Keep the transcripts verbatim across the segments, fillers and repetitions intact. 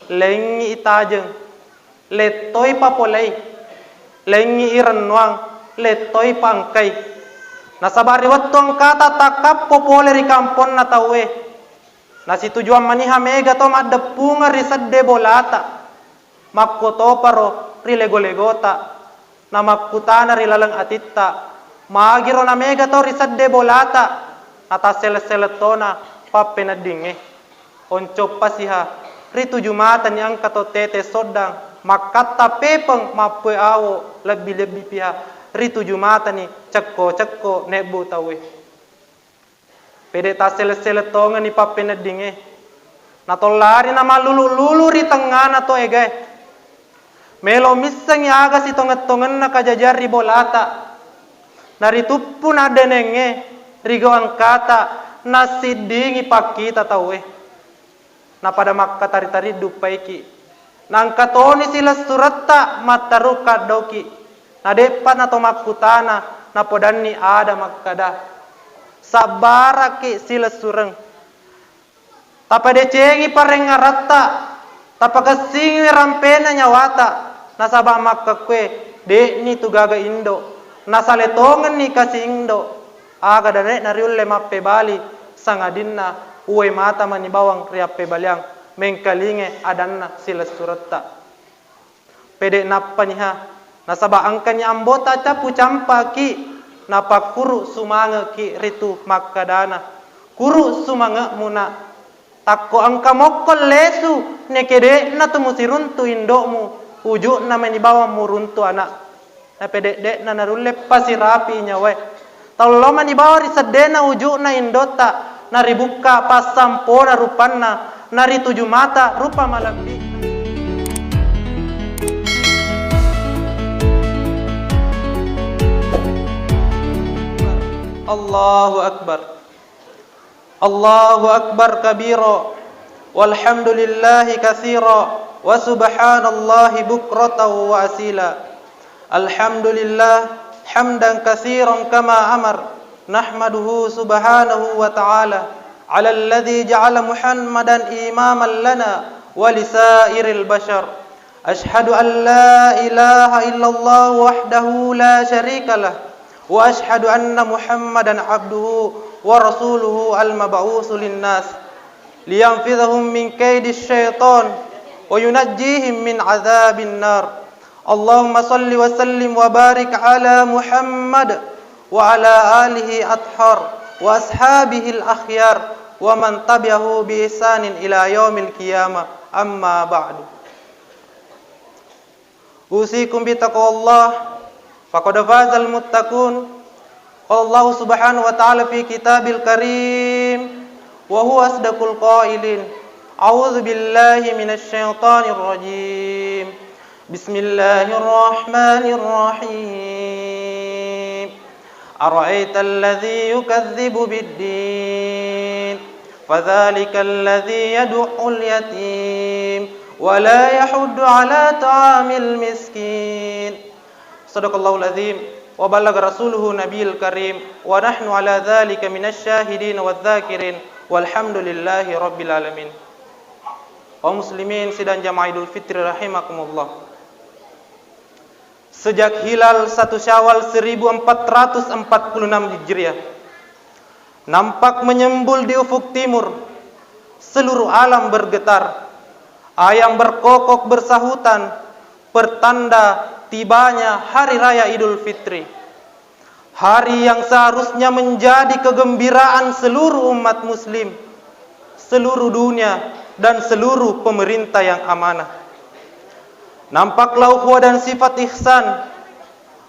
Laingngi itajeng, lettoi papolei, laingngi irennuang, lettoi paengkai. Nasaba ri wettu engkata takkappo pole ri kamponna tauwe, nasitujuang maniha mega to maddeppungeng ri sedde bolata, makkotoparo ri lego-legota, namakkutana ri laleng atitta, magiro namega tau ri sedde bolata, natassele-sele tona pappeneddingnge. Oncoppasiha rituju matani engka to tete soddang makkatta pepeng mappue awo, lebbi-lebbi piha rituju matani cekko-cekko nebbu tauwe. Pede tassele-sele tongenni pappeneddingnge. Natollari namallulu-lulu ri tengngana to egae. Melo missengngi aga sitongeng-tongenna kajajang ri bolata. Narituppu naddenengnge ri gau engkata nassiddingi pakkita tauwe. Napada makkatari-tari duppaiki. Naengka toni silessuretta matteru kaddoki. Nadeppa nato makkutana, napodanni ada makkada, sabbaraki silessureng. Tapadecengi parengngaratta, tapakessingi rampena nyawata, nasaba makkekkue de'ni tu gaga indo, nasale tongenni kasi indo. Aga dare'na riulle mappebali, sangadinna uwai mata mani bawang riappebaliang, mengkalinge adanna silessuretta. Pede nappaniha, nasaba engkani ambota capu campaki, napakkuru sumangeki ritu makkadana, kuru sumangekmu nak, takko engka mokko lesu, nekede'na tu musiruntu indo'mu, uju'na mani bawang muruntu anak. Napededde'na narulle pasirapi nyawae. Tau lao mani bawang ri seddena uju'na indotta, naribukka passampona rupanna, narituju mata rupa malebbi. Allahu Akbar. Allahu akbar kabira, walhamdulillahi katsira, wa subhanallahi bukratan wa asila. Alhamdulillah, hamdan katsiran kama amar, nahmaduhu subhanahu wa ta'ala, ala alladzi ja'ala Muhammadan imaman lana wa li sairil bashar. Asyhadu an la ilaha illallah wahdahu la syarika lah, wa asyhadu anna Muhammadan abduhu wa rasuluhu al-mab'usu linnas, liyanqidhahum min kaidis syaitan, wa yunajjihim min adzabin nar. Allahumma salli wa sallim wa barik ala Muhammad wa ala alihi athhar wa ashabihil akhyar wa man tabi'ahu bi ihsanin ila yaumil qiyamah, amma ba'du. Usikum bitaqwallah, faqad fazal muttaqun. Qala Allahu subhanahu wa ta'ala fi kitabil karim, wa huwa asdaqul qailin. A'udzu billahi minasy syaithanir rajim. Bismillahirrahmanir rahim. Ara'aital ladzi yukazzibu biddin, fadzalikal ladzi yadu'ul yatim, wa la yahuddu ala ta'amil miskin. Sadaqallahul azim, wa ballagha rasuluhu nabiyil karim, wa nahnu ala dzalika minasy syahidin wadz dzakirin, walhamdulillahi rabbil alamin. Kaum muslimin sidang jamaah Idul Fitri rahimakumullah. Sejak hilal satu Syawal seribu empat ratus empat puluh enam Hijriah, nampak menyembul di ufuk timur, seluruh alam bergetar. Ayam berkokok bersahutan, pertanda tibanya Hari Raya Idul Fitri. Hari yang seharusnya menjadi kegembiraan seluruh umat muslim, seluruh dunia, dan seluruh pemerintah yang amanah. Nampaklah ukhuwah dan sifat ihsan,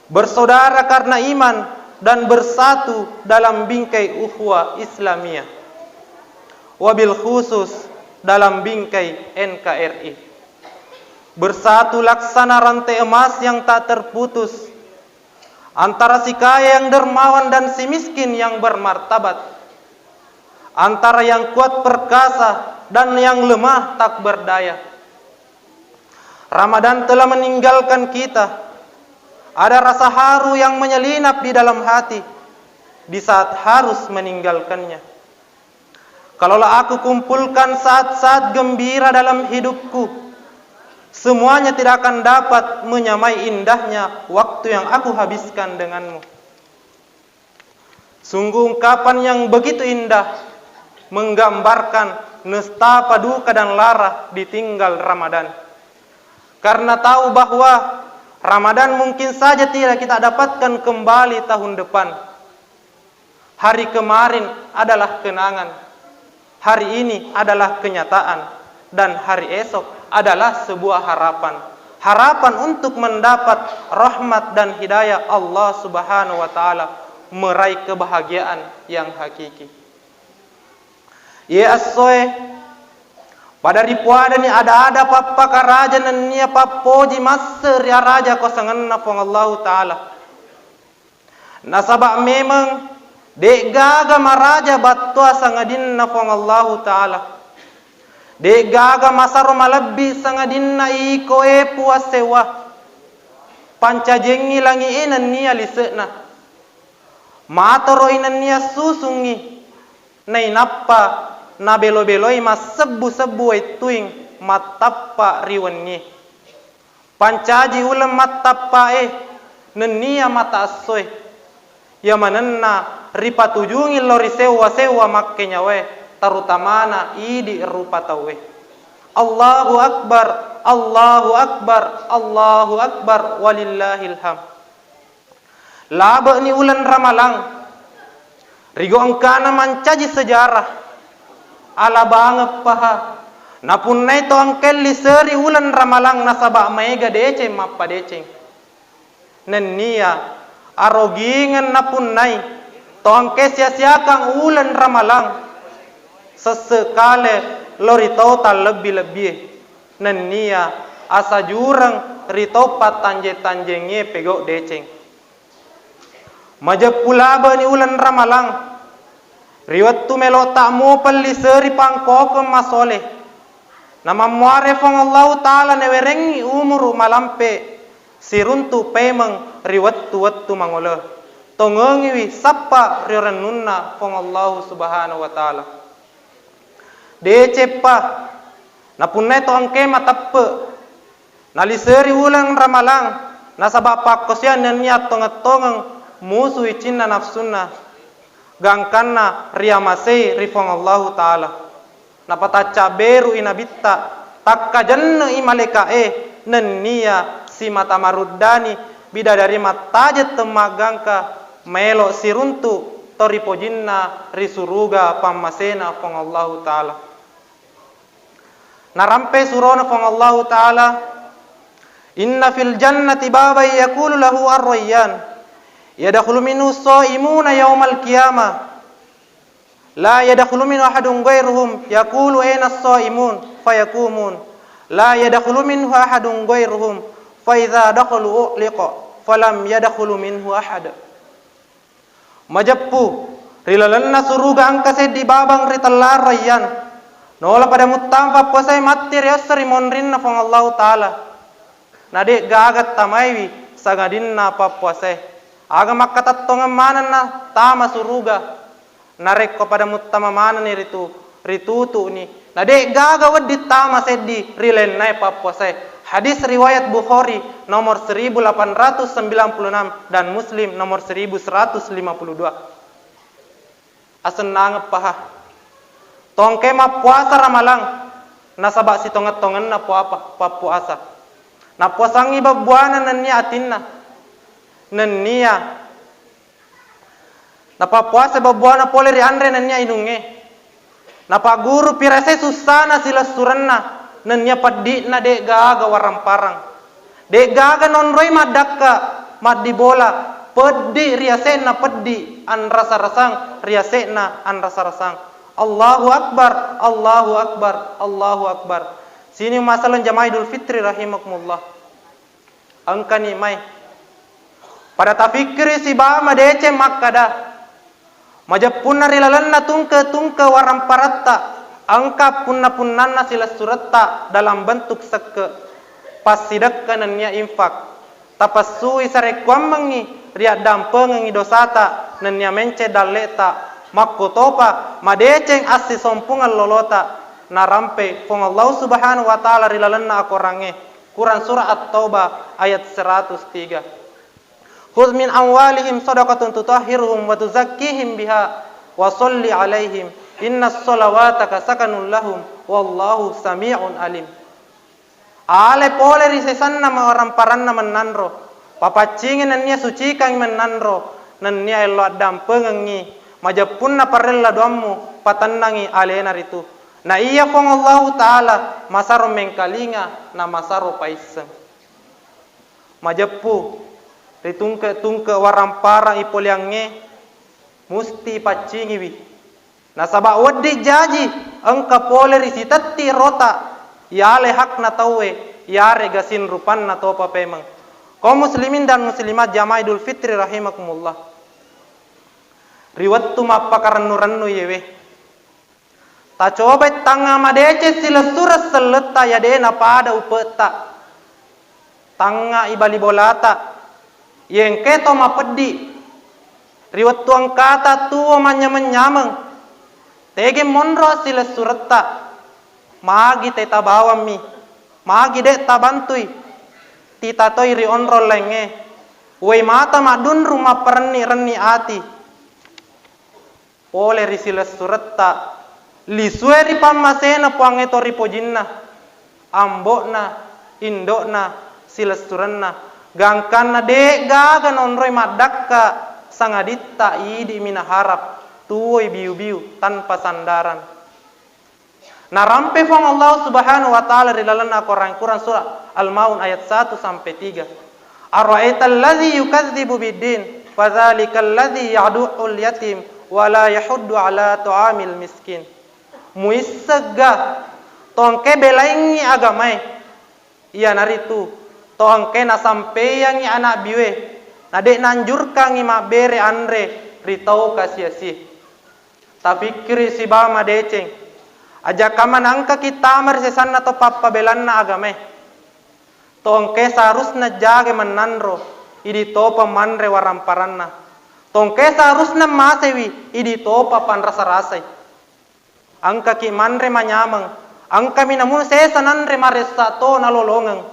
bersaudara karena iman, dan bersatu dalam bingkai ukhuwah Islamiyah, wabil khusus dalam bingkai N K R I. Bersatu laksana rantai emas yang tak terputus, antara si kaya yang dermawan dan si miskin yang bermartabat, antara yang kuat perkasa dan yang lemah tak berdaya. Ramadan telah meninggalkan kita. Ada rasa haru yang menyelinap di dalam hati di saat harus meninggalkannya. Kalaulah aku kumpulkan saat-saat gembira dalam hidupku, Semuanya tidak akan dapat menyamai indahnya waktu yang aku habiskan denganmu. Sungguh ungkapan yang begitu indah, menggambarkan nestapa duka dan lara ditinggal Ramadan. Karena tahu bahwa Ramadan mungkin saja tidak kita dapatkan kembali tahun depan. Hari kemarin adalah kenangan, hari ini adalah kenyataan, dan hari esok adalah sebuah harapan. Harapan untuk mendapat rahmat dan hidayah Allah Subhanahu wa Ta'ala, meraih kebahagiaan yang hakiki. Ye essoe, pada ripuadani ada-ada pappakaraja nennia pappoji masse ri araja kosangenna Puang Allahu Ta'ala. Nasaba memeng de'gaga maraja battoa sangadinna Puang Allahu Ta'ala. De'gaga masaro malebbi sangadinna iko e Puang sewwa. Pancajengngi langi'e nennia lise'na. Matoro'i nennia susungngi. Nainappa nabelo-beloi massebbu-sebbu wettuing mattappa ri wennie. Pancaji uleng mattappa'e nennia mata essoe, iya manenna ripatujungi lao ri sewwa-sewwa makkenyawae, tarutamana idi rupa tauwe. Allahu Akbar, Allahu Akbar, Allahu Akbar, walillahil hamd. Labe'ni uleng Ramalang. Rigo engkana mancaji sejarah. Ala bangeppaha. Napunnai to engkae liseri uleng Ramalang nasaba maega deceng mappadeceng. Nennia arogingeng napunnai to engkae sia-siakang uleng Ramalang. Sesse kale lao ri tau tallebbi-lebbie. Nennia asajureng ri tau pattanjeng-tanjengnge pegau deceng. Majeppu labe'ni uleng Ramalang, ri wettu melo'ta mupa liseri pangkokeng masole. Namammuare Puang Allahu Ta'ala nawerengngi umuru malampe siruntu paimeng ri wettu-wettu mangolo. Tongengiwi sappa ri rennunna Puang Allahu Subhanahu wa Ta'ala. Deceppa, napunnai to engkae mateppe, naliseri uleng Ramalang, nasaba pakkoseang nennia tongeng-tongeng musu icinna nafsunna, gangkanna riamasei ri Puang Allahu Ta'ala. Napataccabberu'i nabitta, takkajenne'i malaeka'e, nennia simata maruddani bidadari mattajeng temmaggangka maelo siruntu to ripojinna ri suruga pammasena Puang Allahu Ta'ala. Narampe surona Puang Allahu Ta'ala, "Inna fil jannati baban yaqulu lahu ar-rayyan, yadkhulu minhu as-shaimuna yaumal qiyamah, la yadkhulu minhu ahadun ghairuhum, yaqulu aina as-shaimun, fayaqumun, la yadkhulu minhu ahadun ghairuhum, fa idza dakhalu ughliqa, falam yadkhulu minhu ahad." Majeppu, ri lalenna suruga engka seddi babang ri tellareng Rayyan. Naola pada muttama pappuasae matti ri esso ri monrinna Puang Allahu Ta'ala. Na de'gaga tamaiwi sangadinna pappuasae. Aga makkatettongeng manenna tama suruga. Narekko pada muttama manenni ritu, ritutu'ni. Na de'gaga wedding tama seddi ri lainnae pappuasae. Hadis riwayat Bukhari nomor seribu delapan ratus sembilan puluh enam dan Muslim nomor seribu seratus lima puluh dua. Asennangeng paha. Tongke mappuasa Ramalang, nasaba sitongeng-tongenna puapa, pappuasa. Nappuasangngi babbuana nennia atinna. Nennia napappuasa babbuana pole ri anre nennia inungnge. Napagguru pirasai sussana silessurenna, nennia peddi'na de'gaga warang-parang. De'gaga nonroi maddakka, maddibola, peddi riase'na peddi, anrasa-rasang riase'na anrasa-rasang. Allahu Akbar, Allahu Akbar, Allahu Akbar. Sini masalah jamaah Idul Fitri rahimakumullah. Engkani mai. Pada tafikkiri sibawa madeceng makkada, majeppunna ri lalenna tungke-tungke waramparatta, engka punna-punnanna silessuretta dalam bentuk sekke, passidekka nennia infak, tapessui sarekkuammengngi riaddampengengngi dosata nennia menceng dalle'ta, makkotopa madeceng assisompungeng lolota, narampe Puang Allahu Subhanahu wa Ta'ala ri lalenna akorangnge. Quran surah At-Taubah ayat seratus tiga. "Khudz min amwalihim shadaqatan tutahhiruhum wa tuzakkihim biha wa shalli 'alaihim inna shalataka sakanul lahum wallahu sami'un alim." Ale pole ri sesanna mawaramparanna mennanro, papaccingi nennia sucikangngi mennanro, nennia ello addampengengngi majeppunna parella doammu, patennangi alena ritu. Na iya Puang Allahu Ta'ala masaro mengkalinga na masaro paisseng. Majeppu ri tungke-tungke waramparang ipoleangnge musti ipaccingiwi. Nasaba wedding jaji engka pole ri sitetti rota, yale hakna tauwe, yarega sinrupanna topa pemeng. Kaum muslimin dan muslimat jamaah Idul Fitri rahimakumullah. Ri wettu mappakarennu-rennu yewe, tacobai tangnga madeceng silessureng selletta iya de napada upetta. Tangnga ibali bolata, yengke to mapeddi. Ri wettu engkata tuwo manyameng-nyameng, tege monro silessuretta. Magi te tabawammi, magi de tabantui, titatoi ri onrong laingnge. Woi mata maddunrung mapparenni-renni ati. Pole ri silessuretta, lisue ri pammasena Puangnge to ripojinna, ambo'na, indo'na, silessurenna, gangkanna de gaga naonroi maddakka, sangaditta idi minaharap, tuwoi biu-biu tanpa sandaran. Narampe Puang Allah Subhanahu wa Ta'ala ri lalenna Al-Quran, Quran surah Al-Maun ayat satu sampai tiga. "Ara'aital ladzi yukadzibu biddin, fadzalikal ladzi yad'ul yatim, wa la yahuddu ala ta'amil miskin." Muissegga to engke belaingngi agamae, iyanaritu to engke nasampeiyangngi anak biue, na de naanjurkangngi mabbere anre ri tau kasiasie. Tafikkiri sibawa madeceng, aja kamana engkaki tama ri sesanna to pappabelanna agamae. To engkae seharusna jaga mennanro, idi topa manre waramparanna. To engkae seharusna masewi, idi topa panrasa-rasai. Engkaki manre manyameng, engkami namu sesa nanre maressa to nalolongeng.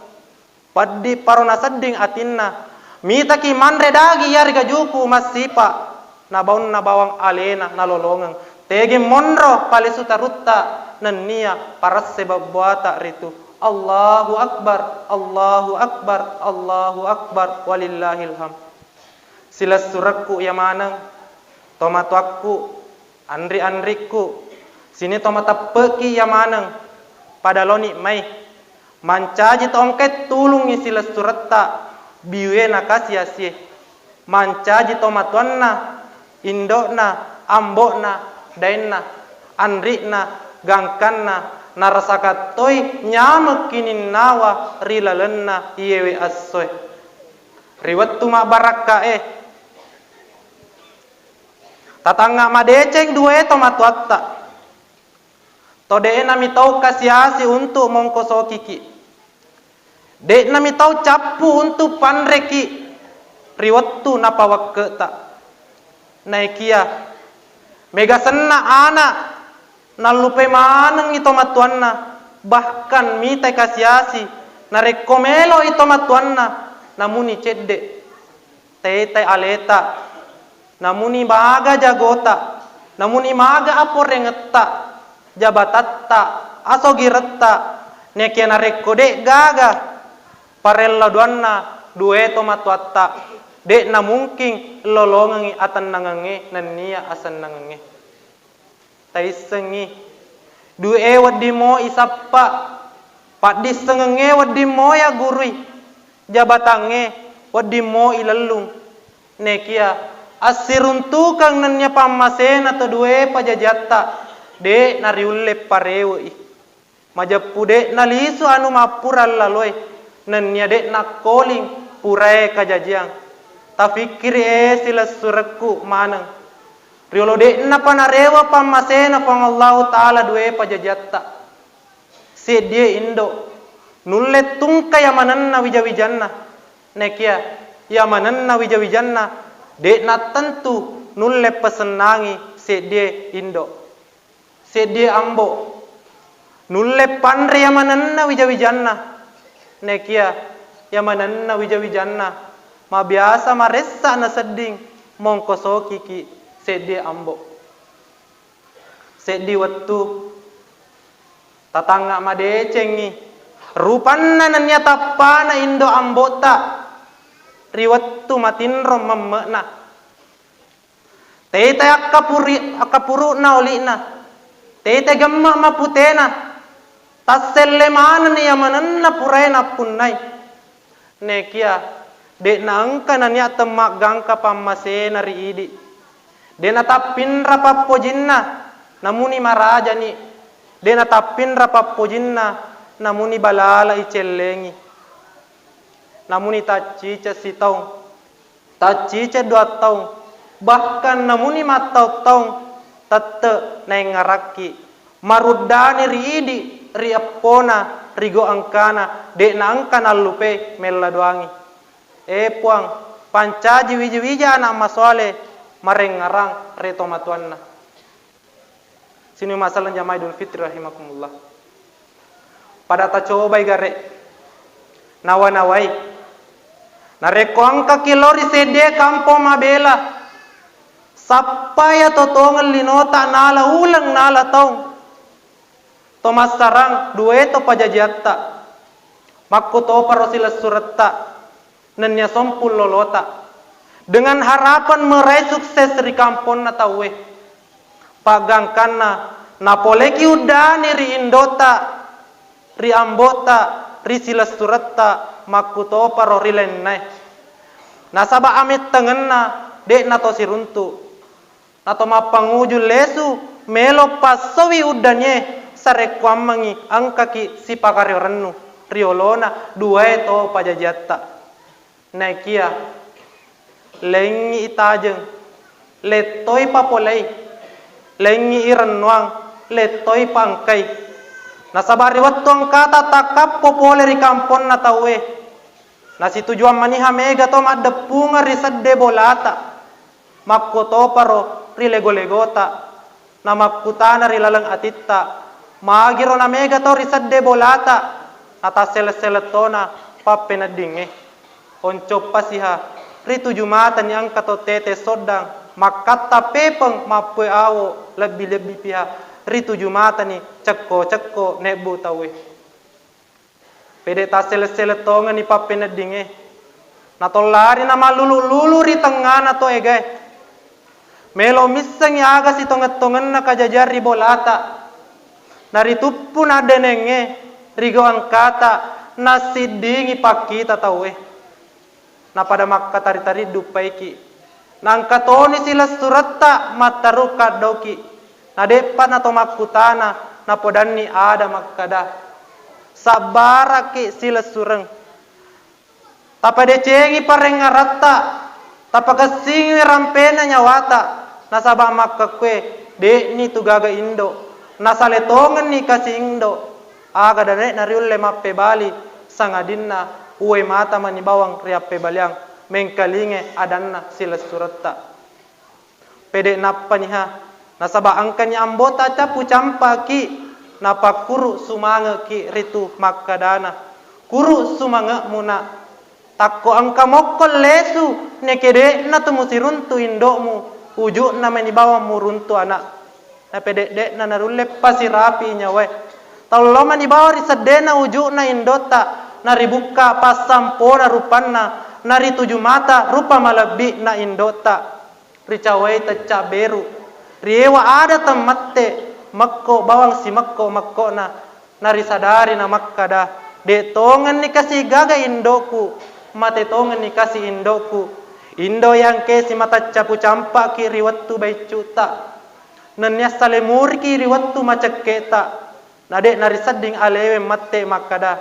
Peddi paro nasedding atinna. Mitaki manre daging yarega juku massipa, nabaunna bawang alena nalolongeng. Tegi monro palesu tarutta nennia paresse bebbuata ritu. Allahu Akbar, Allahu Akbar, Allahu Akbar, walillahil hamd. Silessurekku iya maneng, tomatoakku, anri-anrikku, sining to mateppe'ki iya maneng, pada loni mai. Mancaji to engkae tulungngi silessuretta, biue na kasiasie. Mancaji tomatoanna, indo'na, ambo'na, daenna, anri'na, gangkanna, narasakattoi nyamekki ninnawa ri lalenna iyewe essoe. Ri wettu mabbarakkae, tatangnga madeceng duae tomatoatta. To de'na mitau kasiasi untuk mongkosokiki. De'na mitau cappu untuk panreki ri wettu napawekke'ta. Naekia mega senna ana nallupai manengngi tomatoanna, bahkan mitai kasiasi narekko meloi tomatoanna namuni cedde. Taitai aleta, namuni maga jagota, namuni maga aporengetta, jabatatta, asogiretta, nekia narekko de gaga parella doanna duae tomatoatta, de namungking lolongengngi atennangengnge nennia asennangengnge. Taissengngi, duae wedding moi sappa, paddissengengnge wedding moi aggurui, jabatangnge wedding moi lellung. Nekia assiruntukeng nennia pammasena to duae pajajiatta, de nariulle parewe'i. Majeppu de nalisu anu mappura laloe, nennia de nakkoling purae kajajiang. Tafikkiri e silessurekku maneng. Riolo de'napa narewe pammasena Puang Allahu Ta'ala duae pajajiatta. Seddie indo, nulle tungka yamanenna wija-wijanna. Nekia yamanenna wija-wijanna, de nattentu nulle pesennangi seddie indo. Seddie ambo, nulle panre yamanenna wija-wijanna. Naekiya, iya manenna wija-wijanna, mabiasa maressa nasedding mongkosokiki seddi ambo. Seddi wettu, tatangnga madecengngi rupanna nennia tappana indo ambo'ta ri wettu matinro memme'na. Tete akkapuri-, akkapuru'na oli'na, tete gemme' maputena, tasselle manenni iya manenna purae nappunnai. Naekiya, de'na engka nania temmaggangka pammasena ri idi. De' natappinra pappojinna, namuni marajani. De' natappinra pappojinna, namuni balala icellengi. Namuni taccice sitaung, taccice dua taung, bahkan namuni mattaung-taung, tette naengngarakki. Maruddani ri idi, ri eppona, ri gau engkana, de'na engka nallupe mella doangi. E Puang, pancaji wija-wija ana' masoale marengngerang ri tomatoanna. Sining masaleng jamaah Idul Fitri rahimakumullah. Pada tacobai gare. Nawa-nawai. Narekko engkaki lao ri seddie kampong mabela, sappai atotongeng linota nala uleng nala taung. To massarang duae to pajajiatta. Makkutoparo silessuretta nennia sompung lolota. Dengan harapan meraih sukses ri kamponna tauwe. Paggangkanna napoleki uddani ri indota, ri ambota, ri silessuretta, makkutoparo ri lainnae. Nasaba amettengenna de'na to siruntu. Nato mappanguju lesu, melo passowi uddanie, sarekkuammengngi engkaki sipakario rennu ri olona duae to pajajiatta. Naekiya, lengngi itajeng, lettoi papolei, lengngi irennuang, lettoi paengkai. Nasaba ri wettu engkata takkappo pole ri kamponna tauwe, nasitujuang maniha mega to maddeppungeng ri sedde bolata. Makkutoparo ri lego-legota, namakkutana ri laleng atitta, magiro namega tau ri sedde bolata, natassele-sele tona pappeneddingnge. Oncoppasiha, rituju matani engka to tete soddang, makkatta pepeng mappue awo, lebbi-lebbi piha, rituju matani cekko-cekko nebbu tauwe. Pede tassele-sele tongenni pappeneddingnge. Natollari namallulu-lulu ri tengngana to egae. Melo missengngi aga sitongeng-tongenna kajajiang ri bolata. Narituppu naddenengnge ri gau engkata nassiddingi pakkita tauwe. Napada makkatari-tari duppaiki. Naengka toni silessuretta matteru kaddoki. Nade'pa nato makkutana, napodanni ada makkada, sabbaraki silessureng. Tapadecengi parengngaratta, tapakessingi rampena nyawata, nasaba makkekkue de'ni tu gaga indo, nasale tongenni kasi indo. Aga dane'na riulle mappebali, sangadinna uwe mata mani bawang riappebaliang, mengkalinge adanna silessuretta. Pede nappaniha, nasaba engkani ambota cappu campaki, napakkuru sumangeki ritu makkadana, kuru sumange'mu na. Takko engka mokko lesu, nekede'na tu musiruntu indo'mu, uju'na meni bawang muruntu ana. Napede'de'na narulle pasirapi nyawae. Tallo mani bawang ri seddena uju'na indo'ta, naribukka passampona rupanna, narituju mata rupa malebbi'na indo'ta. Ricawai tecca beru, riewa ada temmette, mekko bawang simekko-mekkona, narisadari namakkada, de' tongenni kasi gaga indo'ku, mate tongenni kasi indo'ku. Indo yangke simataccapu campaki ri wettu baiccu'ta. Nennia salemuriki ri wettu macekke'ta. Na de' narisedding alewe mette makkada,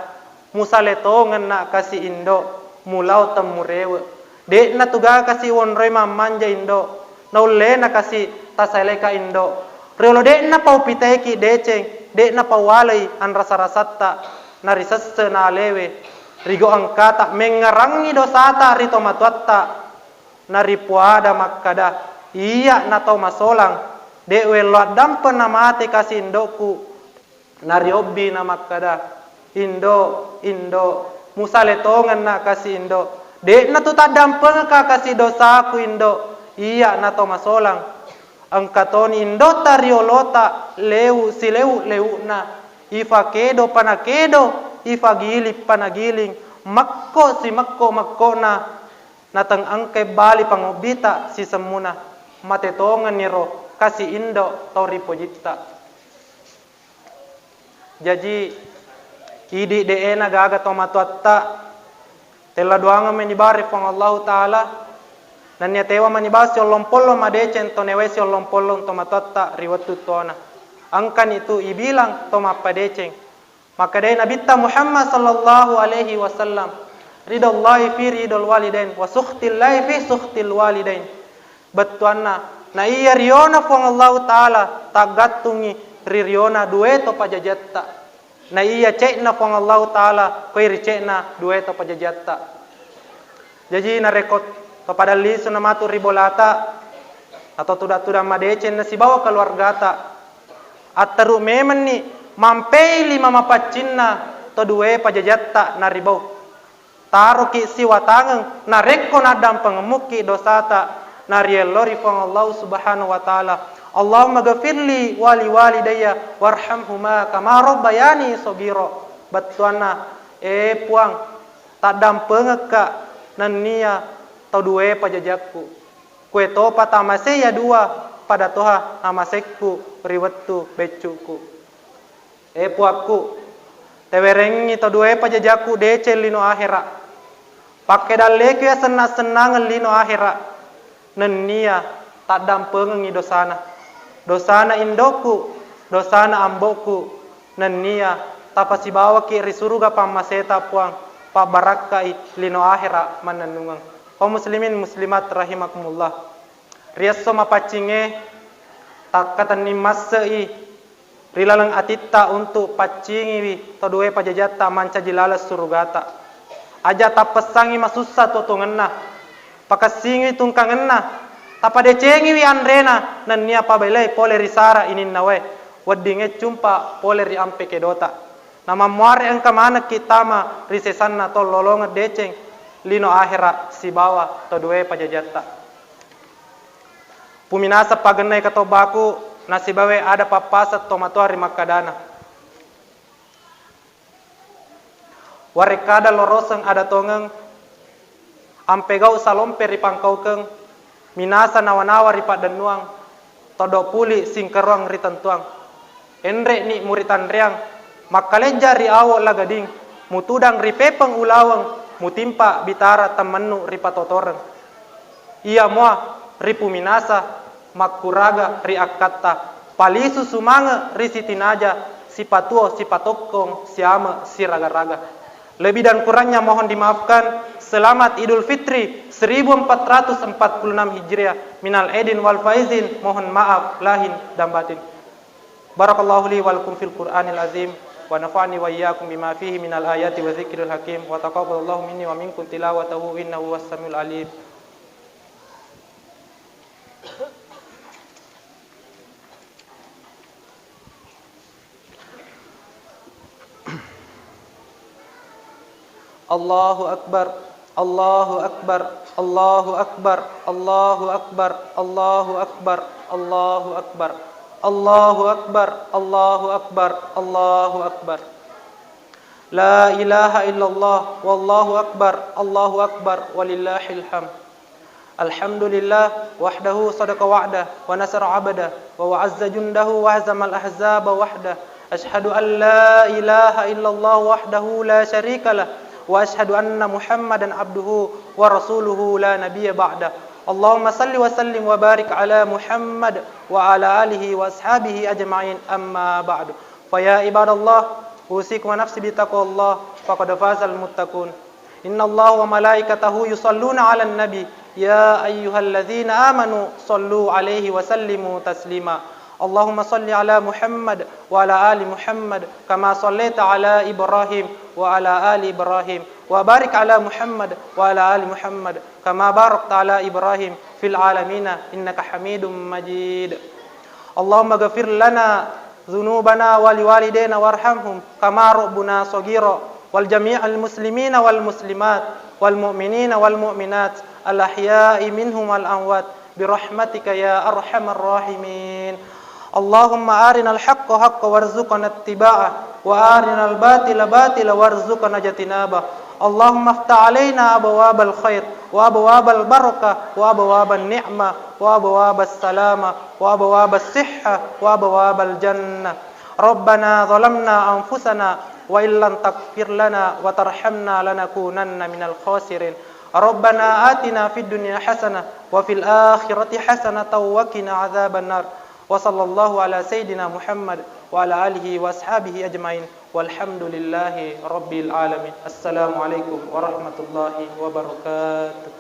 musale tongenna kasi indo, mulao temmurewe. De'na tugaga kasi wonroi mammanja indo, naullena kasi tasaleka indo. Riolo de'na paupitaiki deceng, de'na pauwalei anrasa-rasatta, narisesse na alewe. Rigo engkata mengngerangngi dosata ri tomatoatta, naripuada makkada, iya na tau masolang, de' wello addampeng namate kasi indo'ku. Nariobbi namakkada, "Indo, indo, Musale tongenna kasi indo. De'na tu taddampengekka kasi dosaku indo, iya na to masolang. Engka toni indota riolota lewu silewu-lewu'na. Ifa kedo pa nakedo, ifa giling pa nagiling, mekko simekko-mekkona, nateng engkai bali pangobbita sisemmuna. Mate tongenniro kasi indo tau ripojitta. Jaji, idi de'ena gaga tomatoatta, tella doangeng meni bawang ri Puang Allahu Ta'ala, nennia tewa mani bawang siollong pollong madeceng to newe siollong pollong tomatoatta ri wettu tuona. Engkani tu ibilang to mappadeceng. Makkedai Nabitta Muhammad sallallahu alaihi wasallam, "Ridallahi fi ridal walidain, wa sukhtillahi fi sukhtil walidain." Bettuanna, na iya riona Puang Allahu Ta'ala taggattungngi ri riona duwe to pajajatta. Na iya ce'na Puang Allahu Ta'ala koi ri ce'na duwe to pajajatta. Jaji, narekko to pada lisu na matu ri bolata, atau tudang-tudang madeceng na sibawa keluargata, atteru memenni mampei lima mapaccinna to duwe pajajatta naribau. Taroki siwatangeng, narekko naddampengemmukki dosata, nariello ri Puang Allah Subhanahu wa Ta'ala. Allahumma ghafirli wali walidayya warhamhuma kama rabbayani shaghira. Bettuanna, eh Puang, taddampengekka nennia to duwe pajajakku. Kue topa tamasei iya dua, pada toha namasekku ri wettu beccukku. Eh Puakku, tewerengngi to duwe pajajakku deceng lino ahera. Pakkedalleku iya senna-sennangeng lino ahera. Nennia taddampengengngi dosana. Dosana indokku, dosana ambokku, nennia tapasibawaki ri suruga pammaseta Puang, pabbarakkai lino ahera mannennungeng. Kaum muslimin muslimat rahimakumullah. Ri esso mapaccingnge, takkatenning masse'i ri laleng atitta untuk paccingiwi to duwe pajajatta mancaji laleng surugata. Aja tappessangngi masussa tuo-tuongenna, pakessingiwi tungkangenna, tapadecengiwi anrena, nennia pabelai pole ri sara ininna wae, weddingnge cumpa pole ri ampe kedota. Namammuare engka manekki tama ri sesanna tollolongeng deceng lino ahera sibawa to duwe pajajatta. Puminasa pagennai katobbaku, nasibawa ada pappaseng tomatoa ri makkadana. Warekkada loroseng ada tongeng, ampegau salompe ripangkaukeng, minasa nawa-nawa ripaddennuang, todo puli singkeroang ritentuang. Enre'ni muritanreang, makkalejja ri awo lagading, mutudang ri pepeng ulaweng, mutimpa bitara temmennu ripatotoreng. Iya mua ripuminasa makkuraga ri akkatta, palisu sumange ri sitinaja, sipatuo sipatokkong siame siraga-raga. Lebih dan kurangnya mohon dimaafkan. Selamat Idul Fitri seribu empat ratus empat puluh enam Hijriah. Minal aidin wal faizin, mohon maaf lahir dan batin. Barakallahu li wa lakum fil Qur'anil azim, wa nafa'ni wa iyyakum bima fihi minal ayati wa dzikril hakim, wa taqabbalallahu minni wa minkum tilawatahu innahu huwas samiul alim. Allahu Akbar, Allahu Akbar, Allahu Akbar, Allahu Akbar, Allahu Akbar, Allahu Akbar, Allahu Akbar, Allahu Akbar, Allahu Akbar. La ilaha illallah, wallahu akbar, Allahu akbar, walillahil hamd. Alhamdulillah, wahdahu sadaqa wa'dah, wa nasara abdah, wa wa'azza jundahu, wa hazamal ahzaba wahdah. Ashhadu an la ilaha illallah wahdahu la syarika lah, wa ashhadu anna Muhammadan abduhu wa rasuluhu la nabiyya ba'dah. Allahumma salli wa sallim wa barik ala Muhammad wa ala alihi wa ashabihi ajma'in, amma ba'du. Fa ya ibadallah, usikum wa nafsi bitaqwallah, faqad fazal muttaqun. Innallaha wa malaikatahu yusalluna 'alan nabi, ya ayyuhalladzina amanu sallu 'alaihi wa sallimu taslima. Allahumma salli 'ala Muhammad wa 'ala ali Muhammad kama sallaita 'ala Ibrahim wa 'ala ali Ibrahim, wa barik 'ala Muhammad wa 'ala ali Muhammad kama barakta 'ala Ibrahim fil 'alamina innaka Hamidum Majid. Allahumma ghafir lana dzunubana wa liwalidayna warhamhum kama rabbuna shaghira. وجميع المسلمين والمسلمات والمؤمنين والمؤمنات الأحياء منهم والأموات برحمتك يا أرحم الراحمين. اللهم أرنا الحق حقا وارزقنا اتباعه، وأرنا الباطل باطلا وارزقنا اجتنابه. اللهم افتح علينا أبواب الخير وأبواب البركة وأبواب النعمة وأبواب السلامة وأبواب الصحة وأبواب الجنة. ربنا ظلمنا أنفسنا وإن لم تغفر لنا وترحمنا لنكونن من الخاسرين. ربنا آتنا في الدنيا حسنة وفي الآخرة حسنة وقنا عذاب النار. وصلى الله على سيدنا محمد وعلى آله وأصحابه أجمعين. والحمد لله رب العالمين. السلام عليكم ورحمة الله وبركاته.